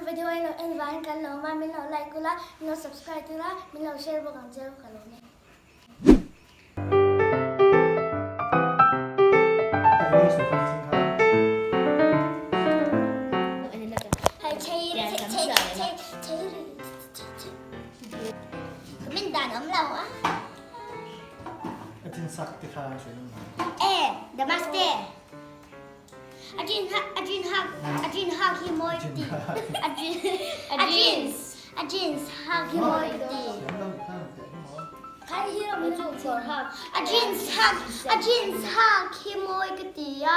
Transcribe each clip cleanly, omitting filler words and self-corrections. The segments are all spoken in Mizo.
video in lo en vangin kan lo awm a, min lo like ula, min lo subscribe ula, min lo share bawk ang che u ka lo ni. Min dan awm lo a. A thin sak ti kha sui nang. E, namaste. A jean ha a jean ha a jean ha khi moi ti. A jean a jeans a jeans ha khi moi ti. A jeans hak a jeans hak hi mawi ka ti a,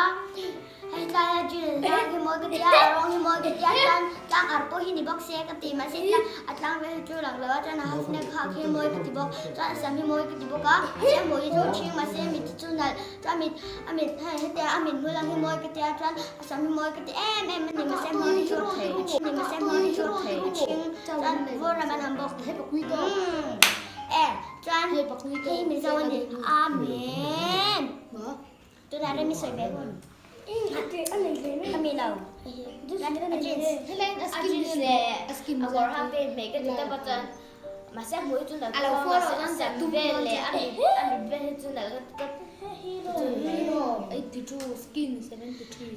hei tlai a jeans hak hi mawi ka ti a, a rawng hi mawi ka ti a, chuan tlang ar pawh hi ni bawk se ka ti mahse tlang a tlang vel hi chu lang lo a, chuan a half neck hak hi mawi ka ti bawk, chuan a sam hi mawi ka ti bawk a, mahse a hmui hi chu ṭhing mahse mit hi chu nalh, chuan a mit a mit hei hetia a mit hmul ang hi mawi ka ti a, chuan a sam hi mawi ka ti em em a ni mahse a hmui hi chu a ṭhing a ni mahse a hmui hi chu a ṭhing chuan vur ram an awm bawk. E chuan hei Mizo a ni. Amen. Tunah rem i sawi ve hun. A mi lo. A jeans. A jeans leh a kawr hak te hmeh ka ti tawp a chuan mahse a hmui chu nalh ka ti mahse a sam vel leh a mit a mit vel hi chu nalh ka ti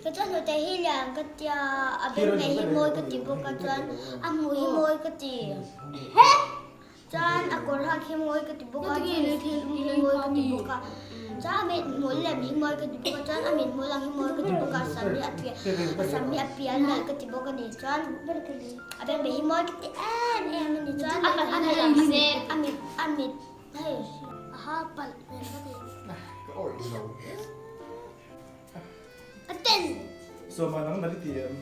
Ka chuan hnute hi lian ka tia a beng hmeh hi mawi ka ti bawk a chuan a hmuh hi mawi ka ti. Chuan a kawr hak hi mawi ka ti bawk a, jeans hi mawi ka ti bawk a, chuan a mithmul lem hi mawi ka ti bawk a, chuan a mithmul ang hi mawi ka ti bawk a, a sam hi a pian a sam hi a pian nalh ka ti bawk a ni, chuan a beng hi mawi ka ti em em a ni, chuan a mit a mit a mit hei a ha palh hmel ka ti. Ka awih lo. A ten. Sawma nang nali ti em?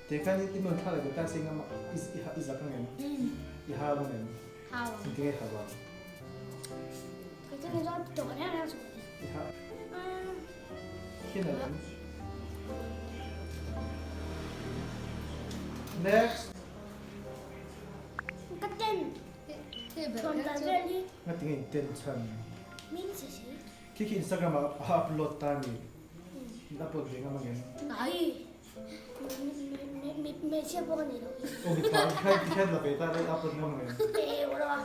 Te khan i nun thla le ta sing ama i zak angem? I ha angem? Ha. Ti nge ha ba? Ka chu ka to na na chu. I ha. Khin em? Next. Ka ten. Thon ta veli. Nga ti nge ten chan. Min se se. Khi khi Instagram ah a upload ta ni. Upload ve ngam angem? Ai. Hmeichhia pawh ka nei lo. Aw mipa i hian la ve ta la i upload ngam angem? Teh lo a.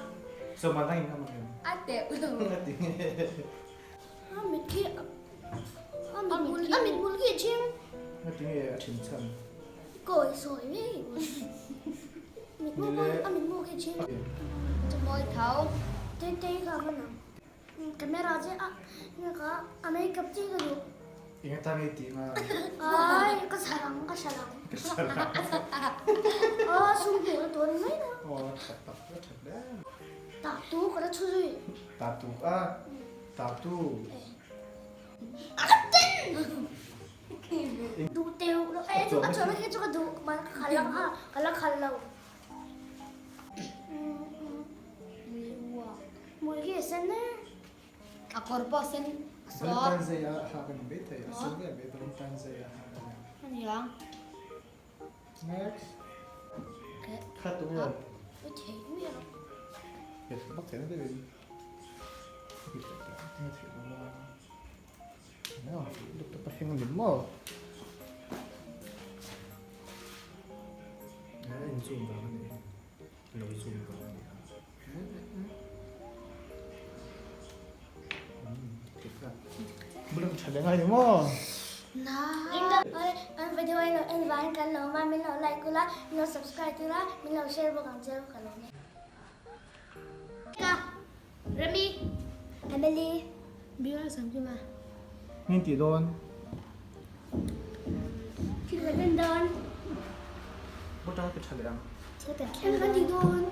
Sawma nang in ngam angem? A teh lo. A ti nge. A mit khi a mit hmul a mit hmul khi a ṭhing. A ti nge a ṭhin chhan. Kawi sawi mai. Mit hmul pawh a mit hmul khi a ṭhing. Chumawi tho. Tei tei kha a va nang. Camera che a ka a makeup che ka duh. Eng atan nge tih nga? Ai ka salang ka salang. Ka salang. A sum hmuh na tur ni mai na. Aw that tak a that hle. Ta tu ka la chhu zui. Ta tu a ta tu. A ka ten. Duh teu lo e chu a chu khi chu ka duh ma ka khal lang a ka la khal lo. Mui khi a sen e. A kawr pawh a sen. Valentine's Day a hak a ni mai thei. A sen em mai Valentine's Day a hak a ni. A ni ang. Next. Khat tu nge? I thei mi a. Bet bak thei na deuh in. Bit tak tak tinge theih lo la. No, laptop a heng a ni maw? Eh, in zoom vang a ni. Lo zoom vang a ni a. Bulam tha leh ngai ni maw? Na. An video in lo en vangin kan lo awm a, min lo like ula, min lo subscribe ula, min lo share bawk ang che u ka lo ni. Ka Remi. Emily. Bial Sangkima. Min tih dawn. Thil kan en dawn. Bawta ka tha leh ang. Thil kan thleng kan tih dawn.